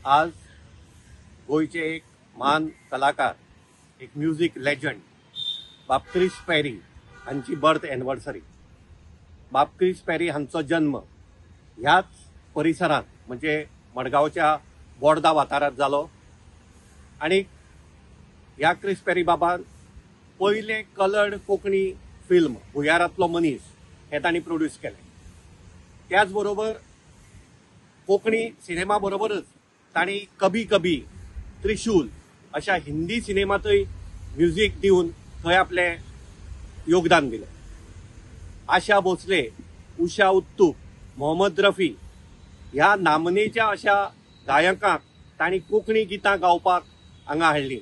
आज गोंयचे एक म्हान कलाकार, एक म्युझिक लेजंड बाब क्रिस पेरी हांची बर्थ एनिवर्सरी. बाब क्रिस पेरी हांचो जन्म ह्याच परिसरांत म्हणजे मडगांवच्या बोर्दा वाठारांत जालो आनी ह्या क्रिस पेरी बाबान पयलें कलर्ड कोंकणी फिल्म भुंयारांतलो मनीस हें तांणी प्रोड्यूस केलें. त्याच बरोबर कोंकणी सिनेमा बरोबरच तांणी कभी कभी, त्रिशूल अशा हिंदी सिनेमातय म्युझिक दिवन थंय आपलें योगदान दिलें. आशा भोसले, उषा उत्तूप, मोहम्मद रफी ह्या नामनेच्या अशा गायकांक तांणी कोंकणी गितां गावपाक हांगा हाडलीं.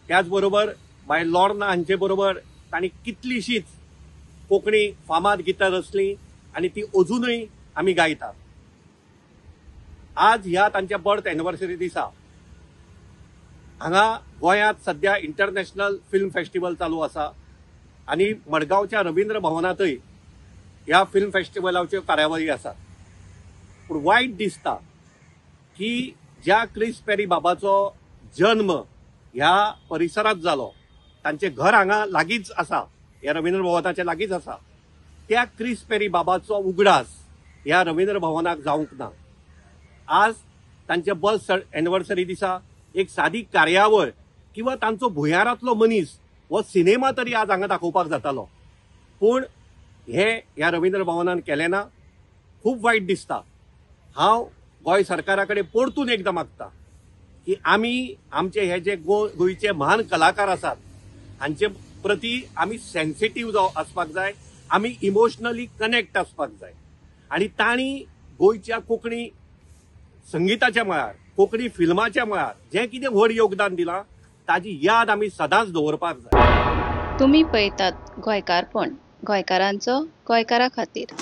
त्याच बरोबर बाय लॉर्ना हांचे बरोबर तांणी कितलीशींच कोंकणी फामाद गितां रचलीं आनी ती अजुनूय आमी गायतात. आज ह्या तांच्या बर्थ एनिवर्सरी दिसा हांगा गोंयांत सद्या इंटरनॅशनल फिल्म फेस्टिवल चालू आसा आनी मडगांवच्या रवींद्र भवनांतय ह्या फिल्म फेस्टिवलाच्यो कार्यावळी आसात. पूण वायट दिसता की ज्या क्रिस पेरी बाबाचो जन्म ह्या परिसरांत जालो, तांचें घर हांगा लागींच आसा, ह्या रवींद्र भवनाच्या लागींच आसा, त्या क्रिस पेरी बाबाचो उगडास ह्या रवींद्र भवनाक जावंक ना. आज तांच्या बर्थ एनिवर्सरी दिसा एक सादी कार्यावळ किंवा तांचो भुंयारांतलो मनीस हो सिनेमा तरी आज हांगा दाखोवपाक जातालो, पूण हें ह्या रवींद्र भवनान केलें ना. खूब वायट दिसता. हांव गोंय सरकारा कडेन परतून एकदां मागता की आमी आमचे हे जे गोंयचे म्हान कलाकार आसात हांचे प्रती आमी सेन्सिटीव जाव आसपाक जाय, आमी इमोशनली कनेक्ट आसपाक जाय आनी तांणी गोंयच्या कोंकणी संगीताच्या मळार, कोंकणी फिल्माच्या मळार जें कितें व्हड योगदान दिलां ताजी याद आमी सदांच दवरपाक जाय. तुमी पळयतात गोंयकारपण, गोंयकारांचो गोंयकारा खातीर.